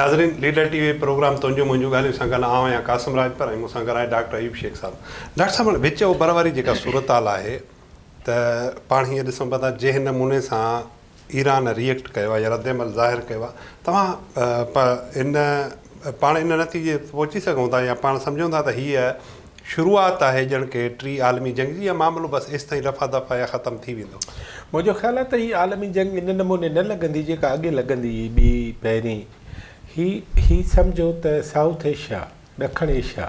ناظرين ليڊر ٽي V programme تنهنجون منهنجون ڳالهيون سان گڏ آئون آهيان قاسم راڄپر ۽ مون سان گڏ آهي ڊاڪٽر ايوب شيخ صاحب. ڊاڪٽر صاحب هاڻي وچ اوڀر واري جيڪا صورتحال آهي ته پاڻ هيئن ڏسون پيا ٿا جنهن نموني سان ايران ري ايڪٽ ڪيو آهي يا رد عمل ظاهر ڪيو آهي توهان ان پاڻ ان نتيجي تي پهچي سگهون ٿا يا پاڻ سمجهون ٿا ته هيء شروعات آهي ڄڻ ڪي ٽي عالمي جنگ جي يا معاملو بس ايستائين رفع دفع يا ختم ٿي ويندو؟ منهنجو خيال آهي ته هي عالمي جنگ ان نموني نه لڳندي جيڪا اڳي لڳندي هئي ٻي پهرين هي هي سمجهو ته سائوٿ ايشيا ڏکڻ ايشيا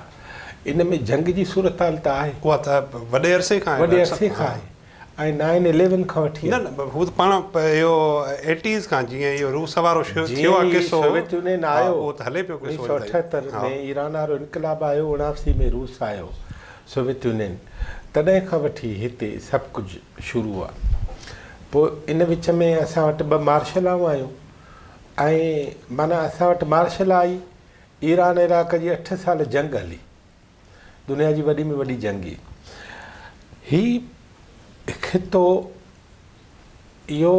ان ۾ جنگ جي صورتحال ته آهي. اها ته وڏي عرصي کان آهي وڏي عرصي کان آهي ۽ نائن اليون کان وٺي نه نه هو ته پاڻ اهو ايٽيز کان جيئن اهو روس وارو شروع ٿيو آهي قصو سوويت يونين آيو اهو ته هلي پيو قصو 1978 ۾ ايران وارو انقلاب آيو 79 ۾ روس آيو سوويت يونين تڏهن کان وٺي هتي سڀ ڪجهه شروع آ پوء ان وچ ۾ اسان وٽ ٻه مارشل لائون آيون ۽ معنيٰ اسان وٽ مارشل لا آئي ايران عراق جي اٺ سال جنگ هلي دنيا جي وڏي ۾ وڏي جنگ هئي. هي خطو اهو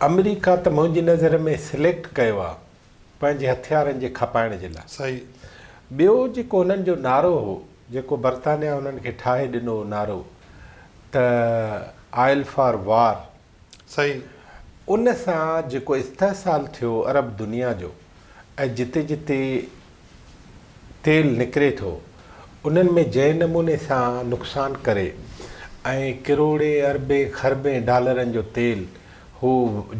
آمريڪا ته منهنجي نظر ۾ سليڪٽ ڪيو آهي پنهنجي هٿيارن جي کپائڻ جي لاء. صحيح. ٻيو جيڪو هنن جو نعرو هو جيڪو برطانيا هنن کي ٺاهي ڏنو هو نعرو ته آئل فار وار. صحيح. ان سان جيڪو استحصال ٿيو عرب دنيا جو ۽ جتي جتي تيل نڪري ٿو انهن ۾ جنهن نموني سان نقصان ڪري ۽ ڪروڙين اربين خربين ڊالرن جو تيل هو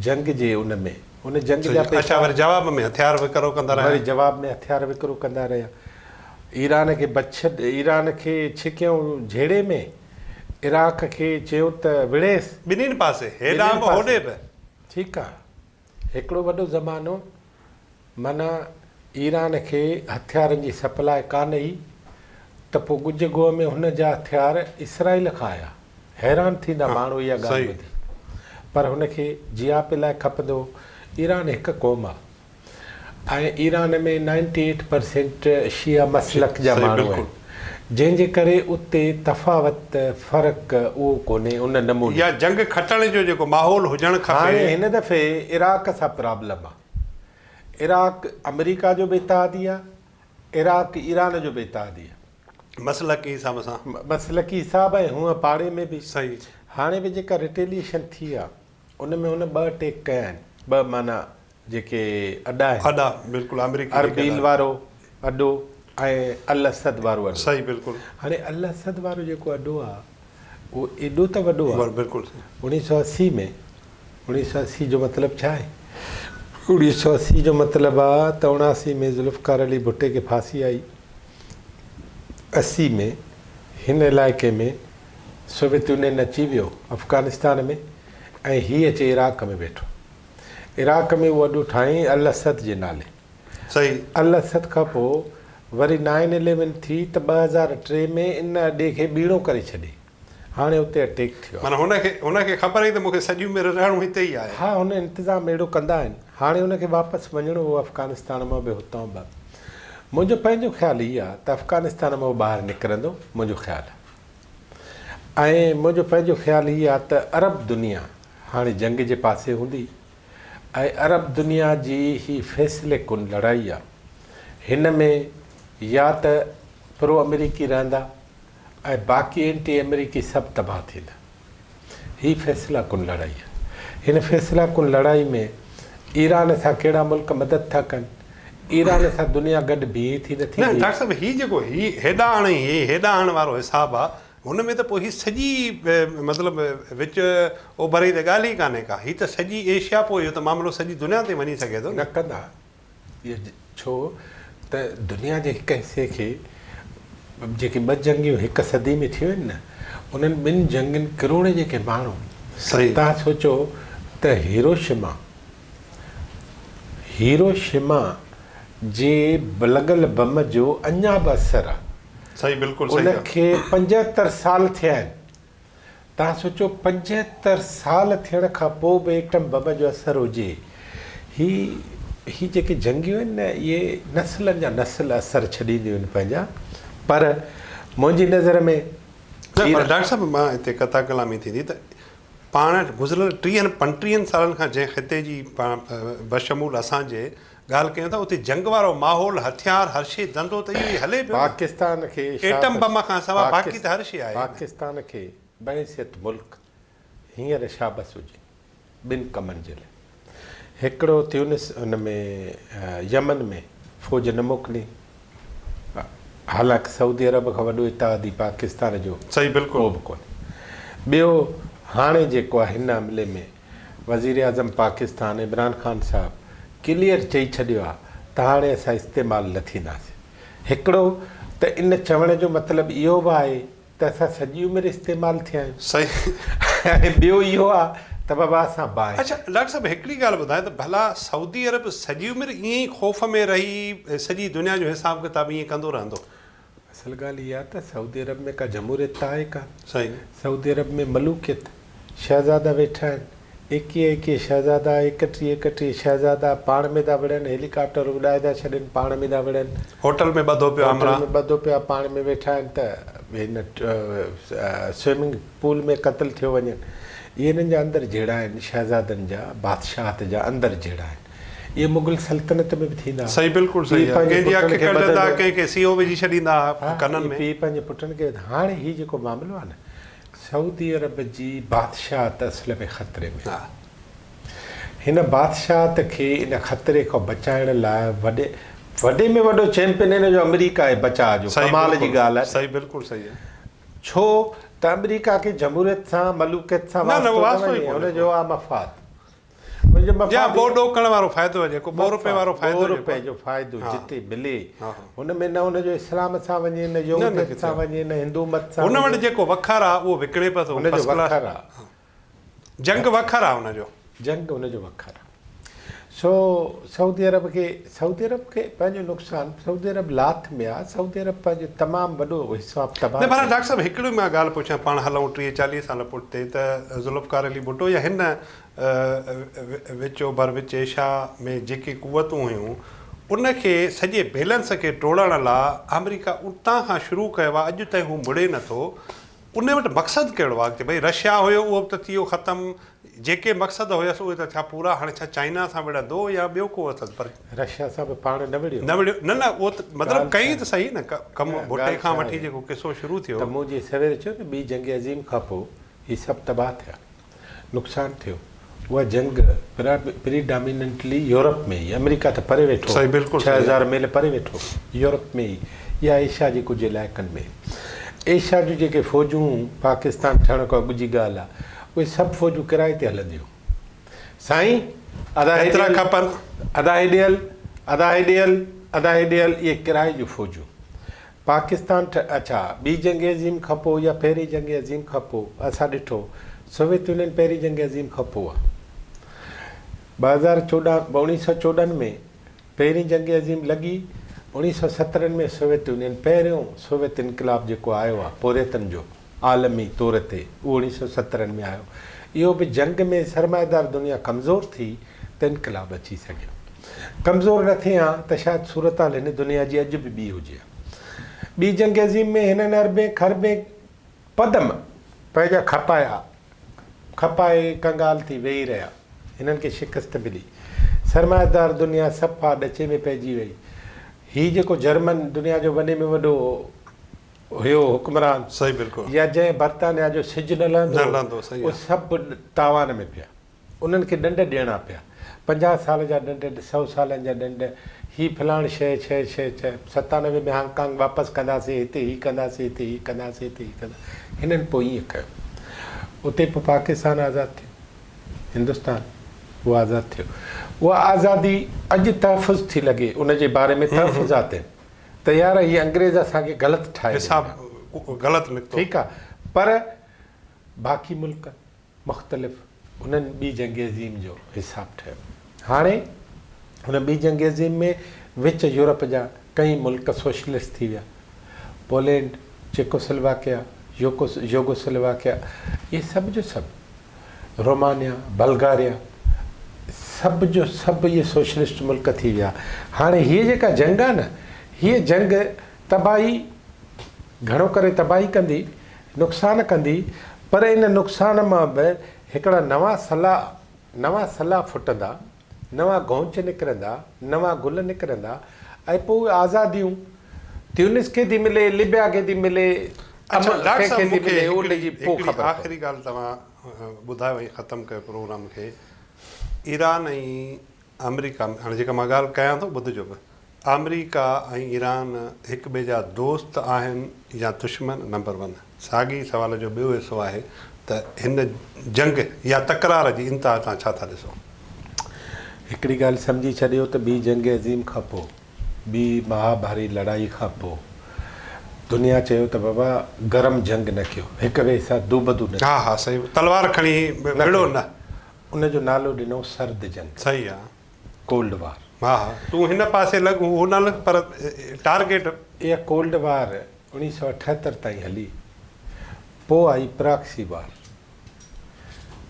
جنگ جي ان ۾ ان جنگ جا پئسا اڇا وري جواب ۾ هٿيار وڪرو ڪندا رهيا. وري جواب ۾ هٿيار وڪرو ڪندا رهيا ايران کي بڇ ايران کي ڇڪيائون جهيڙي ۾ عراق کي چيو ته وڙهيس. ٻنهين پاسي هيڏانهن به هوڏي به. ٺيڪ آ هڪڙو وڏو زمانو معنيٰ ايران کي هٿيارن جي سپلاء ڪانه هئي ته پوء ڳجهه گوهه ۾ هن جا هٿيار اسرائيل کان آيا. حيران ٿيندا ماڻهو اها ڳالهه ٻڌي. پر هن کي جياپي لاء کپندو هو. ايران هڪ قوم آ ۽ ايران ۾ نائنٽي ايٽ پرسينٽ شيعه مسلڪ جا ماڻهو آهن جنهن جي ڪري اتي تفاوت، فرق، اهو ڪونهي ان نموني. يا جنگ کٽڻ جو جيڪو ماحول هجڻ کپي. هاڻي هن دفعي عراق سان پرابلم آ. عراق آمريڪا جو به اتحادي آ، عراق ايران جو به اتحادي آ. مسلڪي حساب سان. مسلڪي حساب ۽ هونء پاڙي ۾ به. صحيح. هاڻي به جيڪا ريٽيليئيشن ٿي آ، ان ۾ هن ٻه اٽيڪ ڪيا آهن، ٻه معنيٰ جيڪي اڏا آهن. اڏا بلڪل آمريڪي جيڪي اربيل اڏا. وارو اڏو ۽ الاسد وارو اڏو. صحيح بلڪل. هاڻي الاسد وارو جيڪو اڏو آ، اهو ايڏو ته وڏو آ. بلڪل. 1980 ۾، 1980 جو مطلب ڇا آهي؟ 1980 جو مطلب آ ته 79 ۾ ذوالفقار علي ڀٽي کي ڦاسي آئي. 80 ۾ هن علائقي ۾ سوويت يونين اچي ويو افغانستان ۾ ۽ هي اچي عراق ۾ ويٺو. عراق ۾ اهو اڏو ٺاهيائين الاسد جي نالي. صحيح. الاسد کان پوء وري نائن اليون ٿي ته 2003 ۾ ان اڏي کي ٻيڻو ڪري ڇڏي. هاڻي اتي اٽيڪ ٿيو آهي. معنيٰ هن کي هن کي خبر هئي ته مون کي سڄي عمر رهڻو هتي ئي آهي. ها هن انتظام اهڙو ڪندا آهن. هاڻي هن کي واپس وڃڻو هو افغانستان مان به هتان به. منهنجو پنهنجو خيال هي آهي ته افغانستان مان هو ٻاهر نڪرندو منهنجو خيال آهي. ۽ منهنجو پنهنجو خيال هي آهي ته عرب دنيا هاڻي جنگ جي پاسي هوندي ۽ عرب دنيا جي هي فيصلي ڪن لڙائي آهي. هن ۾ يا ته پرو آمريڪي رهندا ۽ باقي اينٽي آمريڪي سڀ تباهه ٿيندا. هي فيصله ڪن لڙائي آهي. هن فيصله ڪن لڙائي ۾ ايران سان ڪهڙا ملڪ مدد ٿا ڪن؟ ايران سان دنيا گڏ بيهي ٿي نٿي نه بيهي؟ ڊاڪٽر صاحب هي جيڪو هي هيڏانهن ۽ هي هيڏانهن وارو حساب آ هن ۾ ته پوء هي سڄي مطلب وچ اوڀر جي ته ڳالهه ئي ڪانهي ڪا هي ته سڄي ايشيا پوء اهو ته معاملو سڄي دنيا تي وڃي سگهي ٿو نه. نه ڪندا. اهو ڇو ته دنيا جي هڪ حصي کي جيڪي ٻه جنگيون هڪ صدي ۾ ٿيون آهن نه انهن ٻن جنگين ڪروڙين جيڪي ماڻهو توهان سوچو ته هيروشيما هيروشيما جي لڳل بم جو اڃا به اثر آهي صحيح بلڪل صحيح ان کي 75 سال ٿيا آهن توهان سوچيو 75 سال ٿيڻ کان پوء به ايٽم بم جو اثر هجي. هي هي جيڪي جنگيون آهن نه اهي نسلن جا نسل اثر ڇڏينديون آهن پنهنجا پر منهنجي نظر ۾ نه پر ڊاڪٽر صاحب مان هتي قطع ڪلامي ٿيندي ته پاڻ گذريل ٽيهن پنٽيهن سالن کان جنهن خطي جي پاڻ بشمول اسان جي ڳالهه ڪيون ٿا اتي جنگ وارو ماحول، هٿيار، هر شيء ڌنڌو ته اهو ئي هلي پيو نه. پاڪستان کي ايٽم بم کان سواء باقي ته هر شيء آهي نه. پاڪستان کي بحيثيت ملڪ هينئر شابس هجي ٻن ڪمن جي لاء. هڪڙو تيونس ان ۾ يمن ۾ فوج نه موڪلي حالانڪ سعودي عرب کان وڏو اتحادي پاڪستان جو صحيح بلڪل ڪو به ڪونهي. ٻيو هاڻي جيڪو آهي هن حملي ۾ وزيراعظم پاڪستان عمران خان صاحب ڪليئر چئي ڇڏيو آهي ته هاڻي اسان استعمال نه ٿينداسين. هڪڙو ته ان چوڻ جو مطلب اهو به آهي ته اسان سڄي عمر استعمال ٿيا آهيون. صحيح. ۽ ٻيو اهو آهي ته بابا اسان باهه. اڇا ڊاڪٽر صاحب هڪڙي ڳالهه ٻڌايو ته ڀلا سعودي عرب سڄي عمر ائين ئي خوف ۾ رهي سڄي دنيا جو حساب ڪتاب ائين ڪندو رهندو؟ اصل ڳالهه اها ته سعودي عرب ۾ ڪا جمهوريت ته آهي ڪانه. صحيح. سعودي عرب ۾ ملوڪيت، شهزادا ويٺا آهن. ايڪيهه ايڪيهه شهزادا، ايڪٽيهه ايڪٽيهه شهزادا پاڻ ۾ ٿا وڙهن، هيلي ڪاپٽر اڏائي ٿا ڇڏين، پاڻ ۾ ٿا وڙهن. هوٽل ۾ ٻڌو پيو هوٽل همراهه. ۾ ٻڌو پيو آهي، پاڻ ۾ ويٺا آهن ته هن سوئمنگ پول ۾ قتل ٿيو وڃن. اهي هنن جا اندر جهيڙا آهن، شهزادن جا، بادشاهت جا اندر جهيڙا آهن. اهي مغل سلطنت ۾ به ٿيندا ها. صحيح بلڪل پيء صحيح آهي. پنهنجي ڪنهن جي پٽن اک کي ڪڍندا ٻڌندو. ڪنهن کي سيهو وجهي ڇڏيندا ها ها ڪنن اهي ۾. پيء پنهنجي پٽن کي هاڻي هي جيڪو معاملو آهي نه سعودي عرب جي بادشاهت اصل ۾ خطري ۾ آهي. هن بادشاهت کي ان خطري کان بچائڻ لاء وڏي وڏي ۾ وڏو چيمپين هن جو آمريڪا آهي بچاء جو صحيح ڪمال جي بلڪل ڳالهه آهي. صحيح بلڪل صحيح آهي. ڇو ته آمريڪا کي جمهوريت سان ملوڪيت سان نه نه واسطو نه واسطو ئي وڃي ڪونهي هن ڪو. جو آهي مفاد. ان جو يا مفاد ٻو ڏوڪڙ وارو فائدو آهي جيڪو ٻو روپئي وارو مفاد فائدو ٻو جيڪو روپئي جو فائدو ها جتي ملي ها هن ۾ نه هن جو اسلام سان وڃي نه نه نه يهوديت ڪٿي سان وڃي نه هندو مت سان هن وٽ وڃي جيڪو وکر آهي اهو وڪڻي پيو ٿو هن جو فرسٽ ڪلاس وکر آهي جنگ وکر آهي هن جو جنگ هن جو وکر آهي سو سعودي عرب کي سعودي عرب کي پنهنجو نقصان سعودي عرب لاٿ ۾ آهي سعودي عرب پنهنجو تمام وڏو حصو نه تباهه بهرحال ڪيو ڊاڪٽر صاحب هڪڙي مان ڳالهه پڇان پاڻ هلون 30 40 سال پٺتي ته ذوالفقار علي ڀٽو يا هن وچ اوڀر، وچ ايشيا ۾ جيڪي قوتون هيون، ان کي سڄي بيلنس کي ٽوڙڻ لا آمريڪا اتان کان شروع ڪيو آهي، اڄ تائين هو مڙي نه ٿو. ان وٽ مقصد ڪهڙو آهي؟ ڀئي رشيا هيو اهو به ته ٿي ويو ختم، جيڪي مقصد هيس اهي ته ٿيا پورا، هاڻي ڇا چائنا سان وڙهندو يا ٻيو ڪو اٿس؟ پر رشيا سان به پاڻ نه وڙهيو. نه وڙهيو، نه نه اهو ته مطلب ڳالهه ڪئي ڇا ته صحيح نه، ڪم نه ڀٽي ڳالهه کان ڇا وٺي آهي جيڪو قصو شروع ٿيو. ته مون جيئن سوير چيو نه ٻي جنگ عظيم کان پوء هي سڀ تباهه ٿيا. نقصان ٿيو. اها جنگ پري ڊاميننٽلي يورپ ۾ ئي، آمريڪا ته پري ويٺو هو، صحيح بلڪل صحيح 6000 ميل پري ويٺو هو، يورپ ۾ ئي يا ايشيا جي ڪجهه علائقن ۾. ايشيا جون جيڪي فوجون پاڪستان ٺهڻ کان اڳ جي ڳالهه آهي، اهي سڀ فوجون ڪرائي تي هلنديون هيون. سائين ادا هيڏي ايترا هل، کپن. ادا هيڏي هل، ادا هيڏي هل، ادا هيڏي هل، اهي ڪرائي جون فوجون. پاڪستان ٺ اڇا ٻي جنگ عظيم کان پوء يا پهرين جنگ عظيم کان پوء اسان ڏٺو سوويت يونين پهرين جنگ عظيم کان پوء آ 2014 1914 ۾ پهرين جنگ عظيم لڳي 1917 ۾ سوويت يونين پهريون سوويت انقلاب جيڪو آيو آ پورهيتن جو عالمي طور تي اهو 1917 ۾ آيو. اهو به جنگ ۾ سرمائيدار دنيا ڪمزور ٿي ته انقلاب اچي سگهيو. ڪمزور نه ٿئي ها ته شايد صورتحال هن دنيا جي اڄ به ٻي هجي ها. ٻي جنگ عظيم ۾ هنن اربين کربين پدم پنهنجا کپايا، کپائي ڪنگال ٿي ويهي رهيا. هنن کي شڪست ملي. سرمائيدار دنيا صفا ڏچي ۾ پئجي وئي. هي جيڪو جرمن دنيا جو وڏي ۾ وڏو هيو حڪمران صحيح بلڪل. يا جنهن برطانيا جو سج نه لهندو نه هو لهندو صحيح اهي آ. سڀ تاوان ۾ پيا انهن کي ڏنڊ ڏيڻا پيا 50 سال جا ڏنڊ 100 سالن جا ڏنڊ هي فلاڻ شيء شيء شيء شيء 97 ۾ هانگ ڪانگ واپس ڪنداسين هتي هي ڪنداسين هتي هي ڪنداسين هتي هي ڪندا هنن پوء ائين ڪيو اتي پوء پاڪستان آزاد ٿيو هندستان اهو آزاد ٿيو اها آزادي اڄ تحفظ ٿي لڳي ان جي باري ۾ تحفظات آهن ته يار هي انگريز اسان کي غلط ٺاهي ڏني حساب آ. غلط نڪتو. ٺيڪ آ پر باقي ملڪ مختلف انهن ٻي جنگ عظيم جو حساب ٺهيو. هاڻي ان ٻي جنگ عظيم ۾ وچ يورپ جا ڪئين ملڪ سوشلسٽ ٿي ويا. پولينڊ، چيڪوسلواڪيا، يوگوسلواڪيا اهي سڀ جو سڀ رومانيا، بلغاريا سڀ جو سڀ اهي سوشلسٽ ملڪ ٿي ويا. هاڻي هيء جيڪا جنگ آهي نه، هيء جنگ تباهي گهڻو ڪري تباهي ڪندي، نقصان ڪندي، پر ان نقصان مان به هڪڙا نوان سلا، نوان سلا ڦٽندا. نوان گونچ نڪرندا، نوان گل نڪرندا ۽ پوء اهي آزاديون تيونس کي ٿي ملي، لبيا کي ٿي ملي، اڇا ڊاڪٽر ڪنهن صاحب کي ٿي مون کي ملي، ان هڪڙي جي پوء هڪڙي خبر پوندي. آخري ڳالهه توهان ٻڌايو ۽ ختم ڪيو پروگرام کي ايران ۽ آمريڪا ۾ هاڻي جيڪا مان ڳالهه ڪيان ٿو ٻڌجو به آمريڪا ۽ ايران هڪ ٻئي جا دوست آهن يا دشمن نمبر ون ساڳي سوال جو ٻيو حصو آهي ته هن جنگ يا تڪرار جي انتها تان ڇا ٿا ڏسو؟ هڪڙي ڳالهه سمجهي ڇڏيو ته ٻي جنگ عظيم کان پوء ٻي مهاڀاري لڙائي کان پوء دنيا چيو ته بابا گرم جنگ نه ڪيو هڪ ٻئي سان دوبدو نه ها ها صحيح تلوار کڻي نه وڙهو ڪيو نه. ان جو نالو ڏنو سرد جنگ. صحيح آ. ڪولڊ وار. ها ها تون هن پاسي لڳ هو هن لڳ پر ٽارگيٽ. اها ڪولڊ وار 1978 تائين هلي. پوء آئي پراڪسي وار.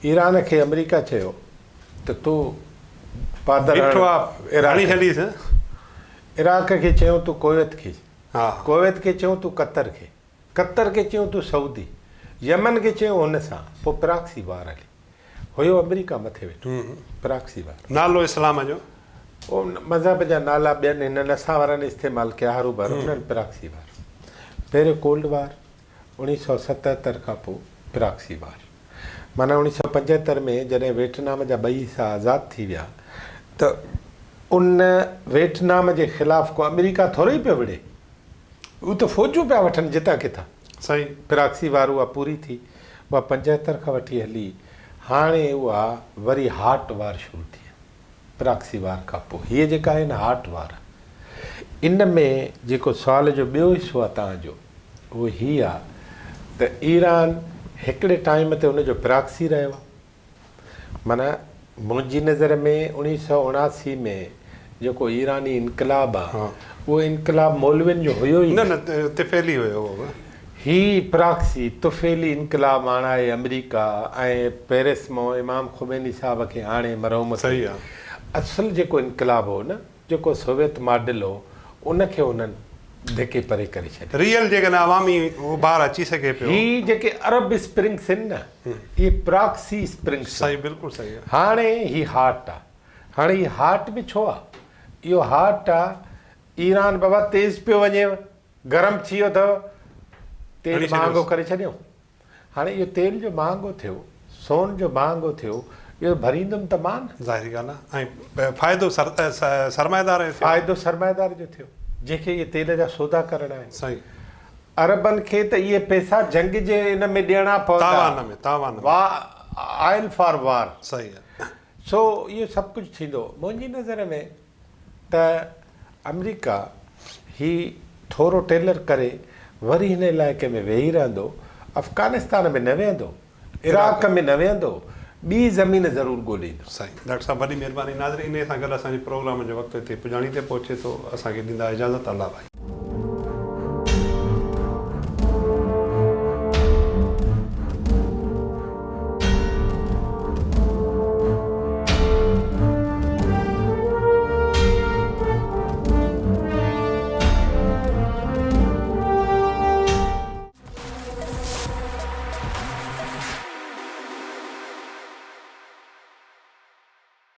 ايران کي آمريڪا چيو ته تو پادر هڻ بيٺو آ عراق هڻي کي. ڇڏيس. عراق کي چيو تون ڪويت کي. ها. ڪويت کي چيو تون قطر کي. قطر کي چيو تون سعودي. يمن کي چيو هن سان. پوء پراڪسي وار هلي. هيو آمريڪا مٿي ويٺو. Proxy war. نالو اسلام جو. او مذهب جا نالا ٻين هنن اسان وارن استعمال ڪيا هروڀرو انهن پراڪسي وار. پهريون ڪولڊ وار 1977 کان پوء پراڪسي وار. معنيٰ 1975 ۾ جڏهن ويٽنام جا ٻئي حصا آزاد ٿي ويا ته ان ويٽنام جي خلاف ڪو آمريڪا ٿورو ئي پيو وڙهي. هو ته فوجون پيا وٺن جتان ڪٿان. صحيح. پراڪسي وار اها پوري ٿي. اها 75 کان وٺي هلي. هاڻي اها وري هاٽ وار شروع ٿي آهي. پراڪسي وار کان پوء هيء جيڪا آهي نه هاٽ وار ان ۾ جيڪو سوال جو ٻيو حصو آهي توهان جو اهو هي آهي ته ايران هڪڙي ٽائيم تي ان جو پراڪسي رهيو آهي. معنيٰ منهنجي نظر ۾ 1979 ۾ جيڪو ايراني انقلاب آ اهو انقلاب مولوين جو هيو ئي نه. نه نه طفيلي هيو اهو به. هي پراڪسي طفيلي انقلاب آڻائي آمريڪا ۽ پيرس مان امام خميني صاحب کي آڻي مرحوم کي صحيح آ. اصل جيڪو انقلاب هو نه جيڪو سوويت ماڊل هو ان کي هنن ڌڪي پري ڪري ڇڏيو. ريئل جيڪڏهن عوامي اڀار اچي سگهي پيو. هي جيڪي عرب اسپرنگس آهن نه اهي پراڪسي اسپرنگس آهن. صحيح بلڪل صحيح آ. هاڻي هي هاٽ آ. هاڻي هي هاٽ به ڇو آ؟ اهو هاٽ آ ايران بابا تيز پيو وڃيو گرم ٿي ويو اٿو تيل مهانگو ڪري ڇڏيو. هاڻي اهو تيل جو مهانگو ٿيو، سون جو مهانگو ٿيو، اهو ڀريندم ته مان نه. ظاهري ڳالهه آهي ۽ فائدو سرمائيدار جو ٿيو. فائدو سرمائيدار جو ٿيو، جنهن کي اهي تيل جا سودا ڪرڻا آهن. صحيح. عربن کي ته اهي پئسا جنگ جي ان ۾ ڏيڻا پوندا. تاوان ۾، تاوان ۾. Oil for war. صحيح آهي. سو اهو سڀ ڪجهه ٿيندو. منهنجي نظر ۾ ته آمريڪا هي ٿورو ٽيلر ڪري وري هن علائقي ۾ ويهي رهندو، افغانستان ۾ نه ويهندو، عراق ۾ نه ويهندو، ٻي زمين ضرور ڳوليندو. سائين ڊاڪٽر صاحب وڏي مهرباني ناظرين انهي سان گڏ اسان جي پروگرام جو وقت هتي پڄاڻي تي پهچي ٿو اسان کي ڏيندا اجازت الله ڀائي.